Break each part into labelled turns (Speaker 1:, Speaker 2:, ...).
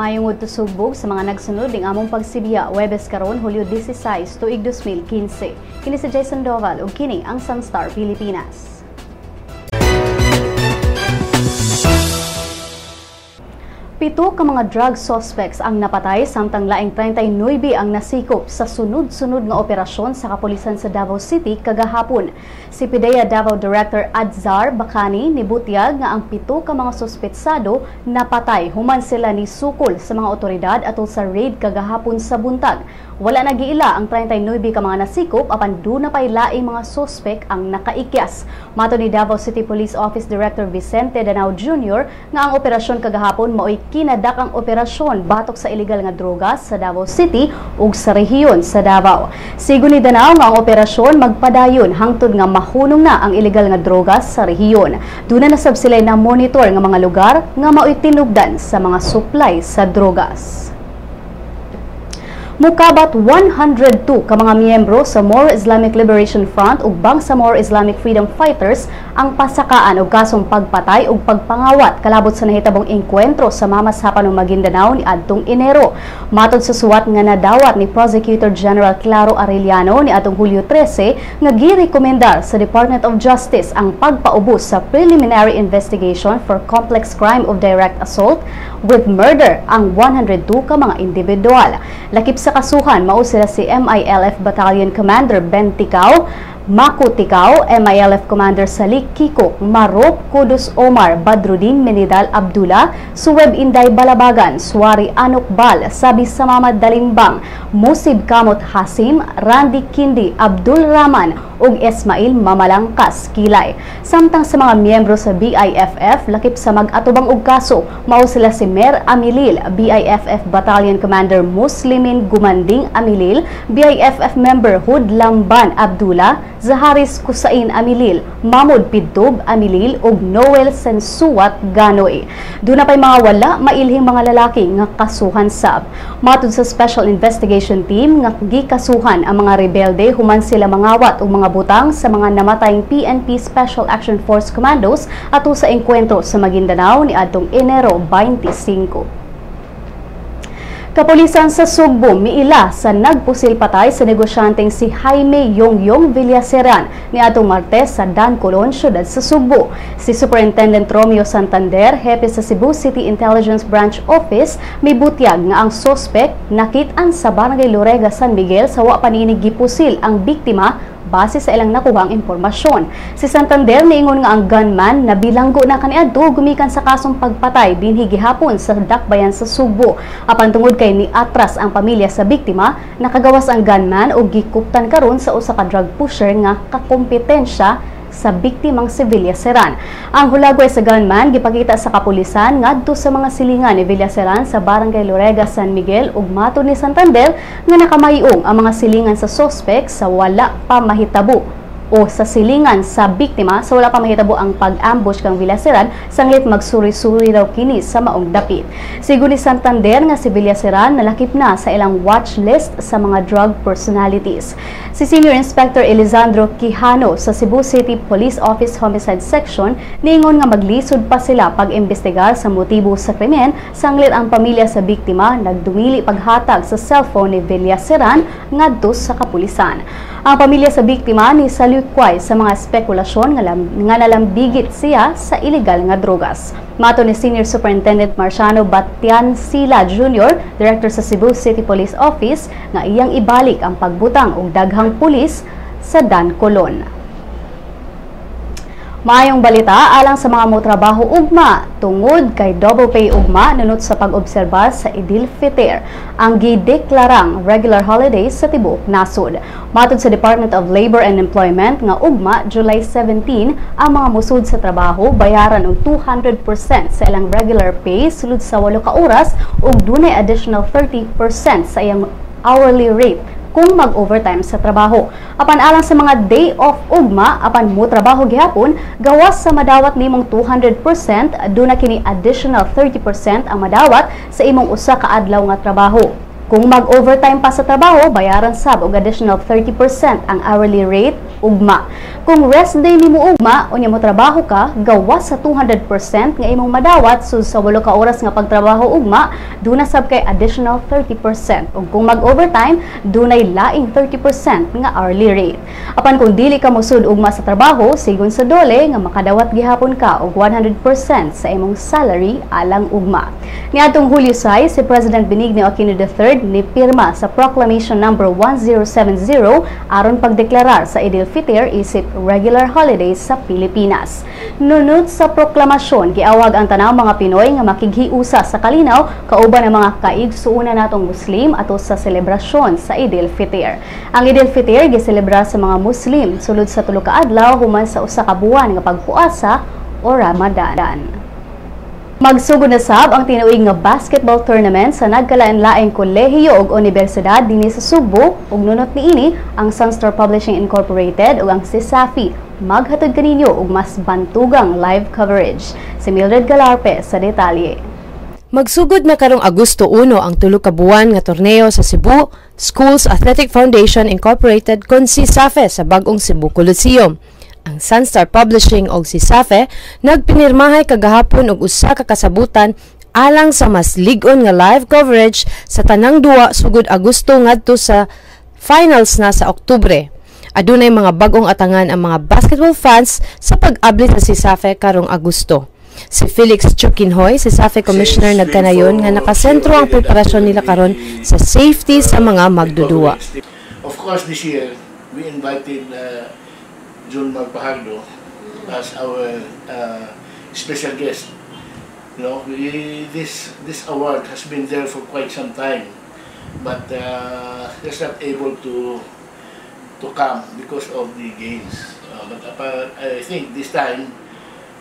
Speaker 1: Maayong udto, Sugbo, sa mga nagsunod ning among pagsibiya, Webes karon, Hulyo 16, tuig 2015. Kini si Jason Doval ug kini ang Sunstar Pilipinas. 7 ka mga drug suspects ang napatay samtang laing 39 ang nasikop sa sunod-sunod nga operasyon sa kapulisan sa Davao City kagahapon. Si PDEA Davao Director Adzar Bacani nibutyag nga ang 7 ka mga suspetsado napatay human sila ni sukol sa mga otoridad atol sa raid kagahapon sa buntag. Wala nagiila ang 39 ka mga nasikop, apan duna pay laing mga suspek ang nakaikyas. Mato ni Davao City Police Office Director Vicente Danao Jr. nga ang operasyon kagahapon maoy kinadakang operasyon batok sa illegal nga droga sa Davao City ug sa rehiyon sa Davao. Sigon ni Danao nga ang operasyon magpadayon hangtod nga mahunong na ang illegal nga droga sa rehiyon. Duna na sab sila na monitor nga mga lugar nga maoy tinubdan sa mga supply sa drogas. Mukabat 102 ka mga miyembro sa Moro Islamic Liberation Front ug Bangsamoro Islamic Freedom Fighters ang pasakaan og kasong pagpatay ug pagpangawat kalabot sa nahitabong engkwentro sa Mamasapano, Maguindanao ni adtong Enero. Matod sa suwat nga nadawat ni Prosecutor General Claro Arellano ni atong Hulyo 13 nga girekomendar sa Department of Justice ang pagpaubos sa preliminary investigation for complex crime of direct assault with murder ang 102 ka mga individual. Lakip sa kasuhan, mao sila si MILF Battalion Commander Ben Ticao, Mako Ticao, MILF Commander Salik Kiko, Marop Kudus Omar, Badruddin Menidal Abdullah, Suweb Inday Balabagan, Suwari Anukbal, Sabi Samamad Dalimbang, Musib Kamot Hasim, Randy Kindi, Abdul Rahman, ug Ismail Mamalangkas Kilay. Samtang sa mga miyembro sa BIFF, lakip sa mag-atubang og kaso, mao sila si Mer Amilil, BIFF Battalion Commander Muslimin Gumanding Amilil, BIFF member Hud Lamban Abdullah, Zaharis Kusain Amilil, Mahmud Pidtub Amilil ug Noel Sensuat Ganoy. Duna pay mga wala mailhing mga lalaki nga kasuhan sab. Matud sa Special Investigation Team nga gikasuhan ang mga rebelde human sila mangawat og mga butang sa mga namatayng PNP Special Action Force Commandos ato sa engkwentro sa Maguindanao ni adtong Enero 25. Kapulisan sa Sugbo miila sa nagpusil patay sa negosyanteng si Jaime Yongyong Villaceran ni atong Martes sa Dan Colon, siyudad sa Sugbo. Si Superintendent Romeo Santander, hepe sa Cebu City Intelligence Branch Office, may butyag nga ang sospek nakit-an sa Barangay Lorega, San Miguel sa wa pa niini gipusil ang biktima base sa ilang nakuhang impormasyon. Si Santander niingon nga ang gunman na bilanggo na kaniadto gumikan sa kasong pagpatay dinhi gihapon sa dakbayan sa Sugbo. Apan tungod kay ni atras ang pamilya sa biktima, nakagawas ang gunman og gikuptan karon sa usa ka drug pusher nga kakompetensya sa biktimang si Villaceran. Ang hulagway sa gunman gipakita sa kapulisan ngadto sa mga silingan ni Villaceran sa Barangay Lorega, San Miguel ug matud ni Santander nga nakamayong ang mga silingan sa sospek sa wala pa mahitabo o sa silingan sa biktima sa wala pa mahitabo ang pag-ambush kang Villaceran sanglit magsuri-suri daw kini sa maong dapit. Sigon ni Santander nga si Villaceran nalakip na sa ilang watch list sa mga drug personalities. Si Senior Inspector Elizandro Quijano sa Cebu City Police Office Homicide Section niingon nga maglisod pa sila pag-imbestigar sa motibo sa krimen sanglit ang pamilya sa biktima nagdumili paghatag sa cellphone ni Villaceran ngadto sa kapulisan. Ang pamilya sa biktima ni salukway sa mga spekulasyon nga nalambigit siya sa ilegal nga drogas. Mato ni Senior Superintendent Marciano Batian Sila Jr., Director sa Cebu City Police Office, nga iyang ibalik ang pagbutang og daghang pulis sa Dan Colon. Maayong balita alang sa mga motrabaho ugma tungod kay double pay ugma nunot sa pag-obserba sa Idil Fitr, ang gideklarang regular holidays sa tibuok nasod. Matod sa Department of Labor and Employment nga ugma July 17 ang mga musud sa trabaho bayaran og 200% sa ilang regular pay sulod sa 8 ka oras ug dunay additional 30% sa iyang hourly rate kung mag-overtime sa trabaho. Apan alang sa mga day off ugma, apan mo trabaho gihapon, gawas sa madawat nimong 200%, duna kini additional 30% ang madawat sa imong usa ka adlaw nga trabaho. Kung mag-overtime pa sa trabaho, bayaran sab og additional 30% ang hourly rate ugma. Kung rest day nimo ugma unya mo trabaho ka, gawas sa 200% nga imong madawat sud sa 8 ka oras nga pagtrabaho ugma, duna sab kay additional 30%. Ug kung mag-overtime, dunay laing 30% nga hourly rate. Apan kung dili ka mosud ugma sa trabaho, sigon sa DOLE nga makadawat gihapon ka og 100% sa imong salary alang ugma. Niadtong Hulyo 6, si President Benigno Aquino III ni pirma sa Proclamation Number 1070 aron pagdeklarar sa Eid al-Fitr isip regular holidays sa Pilipinas. Nunod sa proklamasyon, giawag ang tanang mga Pinoy nga makighiusa sa kalinaw kauban ang mga kaigsuonan natong Muslim ato sa selebrasyon sa Eid al-Fitr. Ang Eid al-Fitr giselebrar sa mga Muslim sulod sa 3 ka adlaw human sa usa ka buwan nga pagpuasa o Ramadan. Magsugod na sab ang tinuig nga basketball tournament sa nagkalain-laing kolehiyo ug universidad dinhi sa Sugbo, ug nunot niini ang Sunstar Publishing Incorporated ug ang CESAFI maghatod kaninyo og mas bantugang live coverage. Si Mildred Galarpe sa detalye.
Speaker 2: Magsugod na karong Agosto 1 ang 3 ka buwan nga torneo sa Cebu Schools Athletic Foundation Incorporated kon CESAFI sa bag-ong Cebu Coliseum. Ang Sunstar Publishing og CESAFI nagpinirmahay kagahapon og usa ka kasabutan alang sa mas lig-on nga live coverage sa tanang duwa sugod Agosto ngadto sa finals na sa Oktubre. Adunay mga bag-ong atangan ang mga basketball fans sa pag-abli sa CESAFI karong Agosto. Si Felix Chuquinhoy, CESAFI Commissioner, nagkanayon nga nakasentro ang preparasyon nila karon sa safety sa mga magdudua.
Speaker 3: Of course, this year we invited June Mar Fajardo as our special guest. You know, this award has been there for quite some time, but he's not able to come because of the games. But I think this time,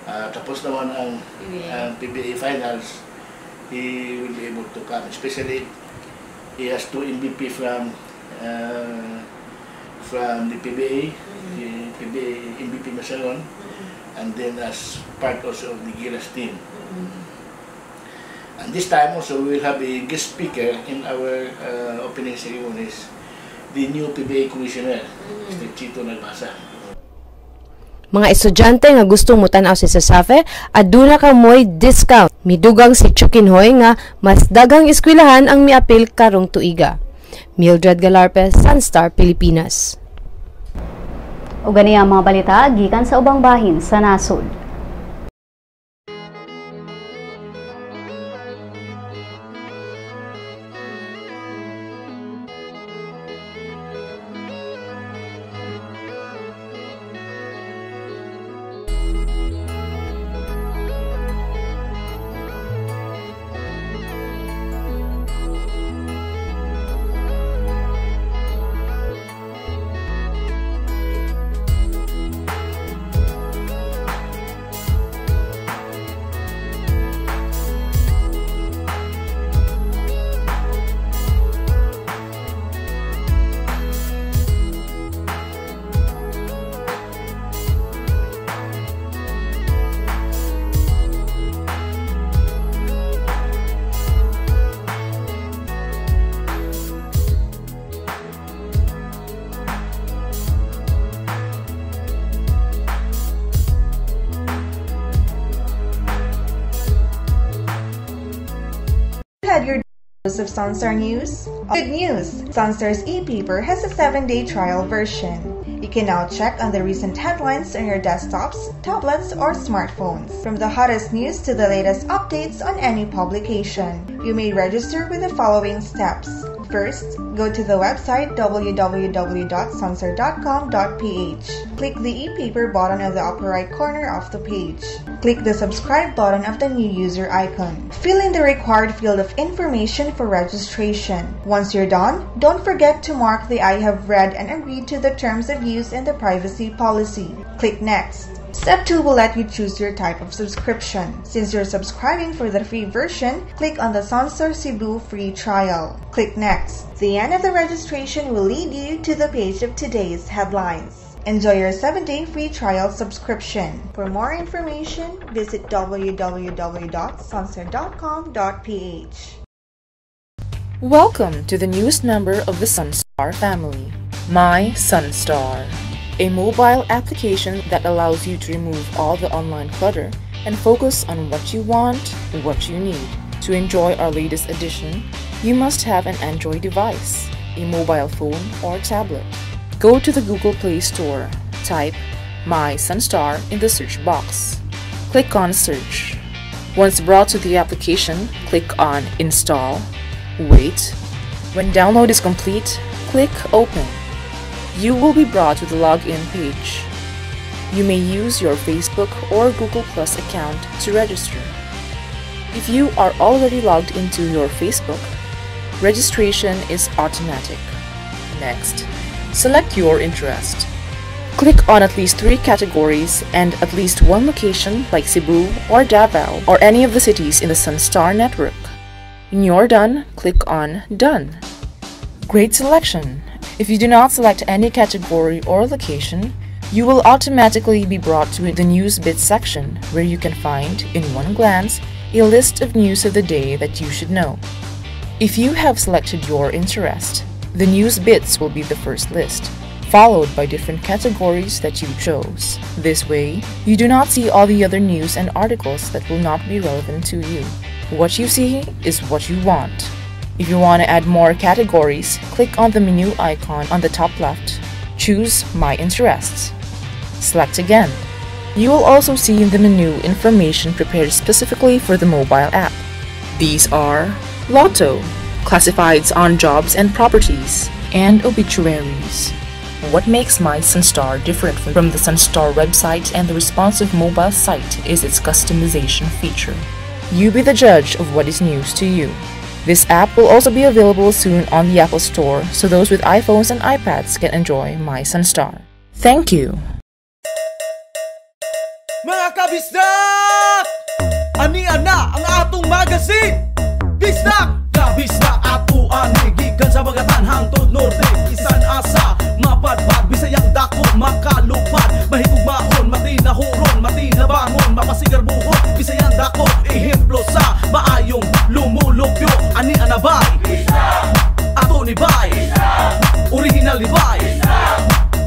Speaker 3: tapos naman ang PBA finals, he will be able to come. Especially, he has 2 MVP from the PBA, the PBA MVP na siya ron, and then as part also of the Gilas team. And this time also we will have a guest speaker in our opening ceremonies, the new PBA Commissioner, Mr. Chito Narvasa.
Speaker 2: Mga estudyante nga gustong mutan-aw sa CESAFI, aduna ka moy discount. Midugang si Chuquinhoy nga mas daghang eskwelahan ang miapil karong tuiga. Mildred Galarpe, Sunstar, Pilipinas.
Speaker 1: Ug gani ang mga balita gikan sa ubang bahin sa nasod.
Speaker 4: Had your dose of Sunstar News? Good news! Sunstar's e-paper has a 7-day trial version. You can now check on the recent headlines on your desktops, tablets, or smartphones. From the hottest news to the latest updates on any publication. You may register with the following steps. First, go to the website www.sunstar.com.ph. Click the e-paper button on the upper right corner of the page. Click the subscribe button of the new user icon. Fill in the required field of information for registration. Once you're done, don't forget to mark the I have read and agreed to the terms of use and the privacy policy. Click Next. Step 2 will let you choose your type of subscription. Since you're subscribing for the free version, click on the Sunstar Cebu free trial. Click Next. The end of the registration will lead you to the page of today's headlines. Enjoy your 7-day free trial subscription. For more information, visit www.sunstar.com.ph.
Speaker 5: Welcome to the newest member of the Sunstar family, My Sunstar. A mobile application that allows you to remove all the online clutter and focus on what you want, what you need. To enjoy our latest edition, you must have an Android device, a mobile phone or tablet. Go to the Google Play Store, type My Sunstar in the search box. Click on Search. Once brought to the application, click on Install, wait. When download is complete, click Open. You will be brought to the login page. You may use your Facebook or Google Plus account to register. If you are already logged into your Facebook, registration is automatic. Next, select your interest. Click on at least 3 categories and at least 1 location like Cebu or Davao or any of the cities in the Sunstar network. When you're done, click on Done. Great selection! If you do not select any category or location, you will automatically be brought to the News Bits section, where you can find, in one glance, a list of news of the day that you should know. If you have selected your interest, the News Bits will be the first list, followed by different categories that you chose. This way, you do not see all the other news and articles that will not be relevant to you. What you see is what you want. If you want to add more categories, click on the menu icon on the top left. Choose My Interests. Select again. You will also see in the menu information prepared specifically for the mobile app. These are Lotto, classifieds on jobs and properties, and obituaries. What makes My Sunstar different from the Sunstar website and the responsive mobile site is its customization feature. You be the judge of what is news to you. This app will also be available soon on the Apple Store, so those with iPhones and iPads can enjoy My Sunstar. Thank you!
Speaker 6: Mga kabisdak! Ania na ang atong magazine! Bisdak! Kabisdak ato ani gikan sa Bagatan hangtod Norte, isan asa mapadpad, Bisayang dako makalupad, mahigugmaon, matinahuron, matinabangon, mapasigarbuhon, Bisayang dako ehemplo sa maayong lumulupyo. Ani anabay ato ni bay, original ni bay,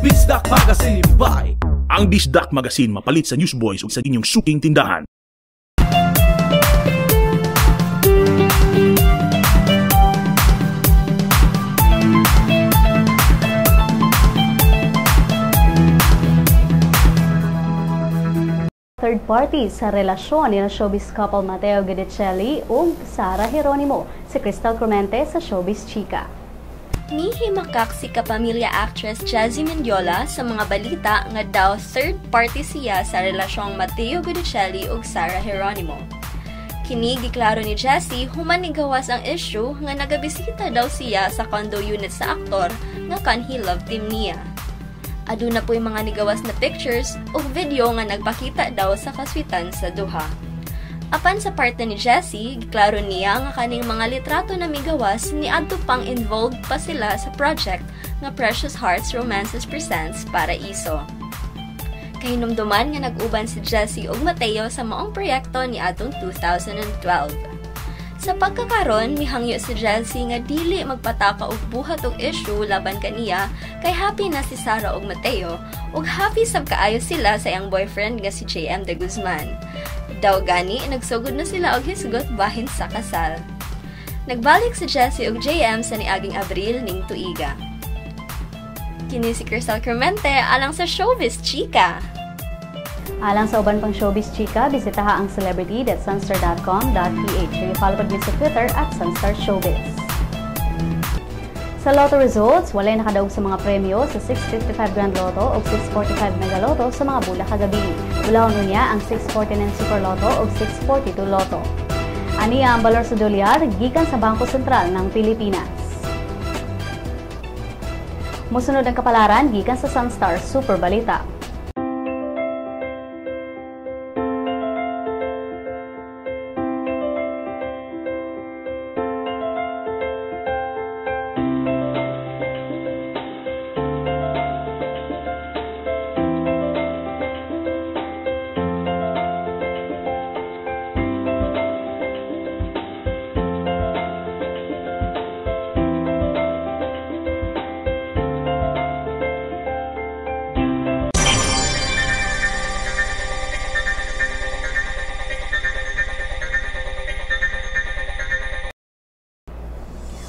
Speaker 6: Bisdak Magazine bay.
Speaker 7: Ang Bisdak Magazine mapalit sa Newsboys ug sa inyong suking tindahan.
Speaker 1: Third party sa relasyon ni showbiz couple Matteo Guidicelli ug Sarah Geronimo. Si Crystal Clemente sa Showbiz Chika.
Speaker 8: Nihimakak si kapamilya actress Jazzy Mendiola sa mga balita nga daw third party siya sa relasyong Matteo Guidicelli ug Sarah Geronimo. Kini giklaro ni Jazzy human nigawas ang issue nga nagabisita daw siya sa condo unit sa aktor nga kanhi love team niya. Aduna po'y mga nigawas na pictures ug video nga nagpakita daw sa kaswitan sa duha. Apan sa parte ni Jessie, giklaro niya nga kaning mga litrato na migawas niadto pang involved pa sila sa project nga Precious Hearts Romances Presents Paraiso. Kahinumduman nga nag-uban si Jessie ug Matteo sa maong proyekto niadtong 2012. Sa pagkakaron, mihangyo si Jessie nga dili magpataka og buhat og issue laban kaniya kay happy na si Sarah ug Matteo ug happy sab kaayo sila sa iyang boyfriend nga si JM De Guzman. Daw gani, nagsugod na sila og hisgot bahin sa kasal. Nagbalik si Jessie ug JM sa niaging Abril ning tuiga. Kini si Crystal Clemente alang sa Showbiz Chika.
Speaker 1: Alang sa uban pang Showbiz Chika, bisitaha ang celebrity.sunstar.com.ph. I-follow pod mi sa Twitter @SunstarShowbiz. Sa Lotto results, walay nakadaog sa mga premyo sa 655 Grand Lotto o 645 Mega Lotto sa mga bula kagabi. Bulahon niya ang 649 Super Lotto o 642 Lotto. Aniya ang balor sa dolyar gikan sa Bangko Sentral ng Pilipinas. Musunod ang kapalaran gikan sa Sunstar Super Balita.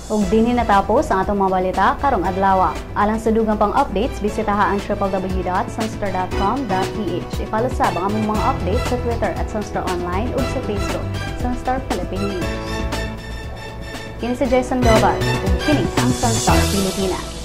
Speaker 1: Ug dinhi natapos ang atong mga balita karong adlaw. Alang sa dugang pang updates, bisitaha ang www.sunstar.com.ph. I-follow sab ang among mga updates sa Twitter @SunstarOnline ug sa Facebook, Sunstar Philippine News. Kini si Jason Doval, ug kini ang Sunstar Pilipinas.